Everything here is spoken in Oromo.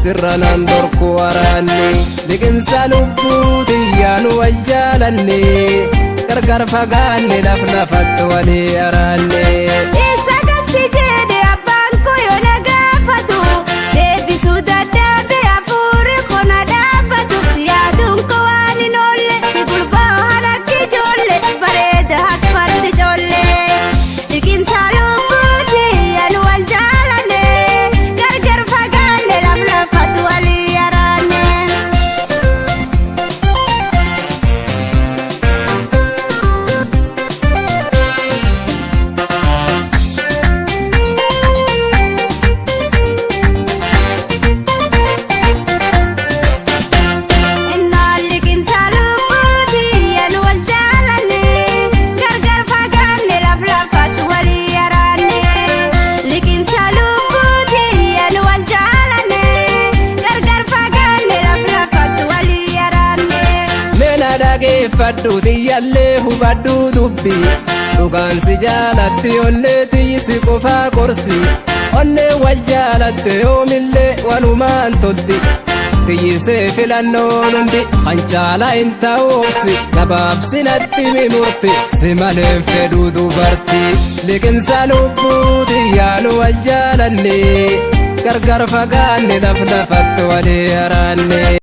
Sirra naan dhorku waraanni. Liqimsa lubbuu xiyyaan wal jaalanne, gargar fagaanne laf lafatti walii araanne. Eessa galti jedhe abbaan koo yoo na gaafatu, deebisuu dadhabe, hafuurri koo na dhaabbatu. Si yaaduun koo waan hin oolle, si gurbaa halakki ijoollee bareeda akfarti ijoollee. Liqimsa lubbuuti anu wal jaalanne, gargar fagaanne laf lafatti walii araanne. Innaan liqimsa lubbuuti anu wal jaalanne, gargar fagaanne laf lafatti walii araanne. Liqimsa lubbuuti anu wal jaalanne, gargar fagaanne laf lafatti walii araanne. Meena dhageeffadhu xiyyaallee, hubadhu dubbi dhugaan si jaalatti onnee tiyyisi qofaa qorsi. Onnee wal jaalatte yoomillee walumaan tolti. Tiyyisee filannoon hundi hancaala hin ta'uufsi, gabaabsinatti mimurti, si maleen fedhuu dubartii. Liqimsa lubbuu xiyyaan wal jaalanne, gargar fagaanne laf lafatti walii araanne.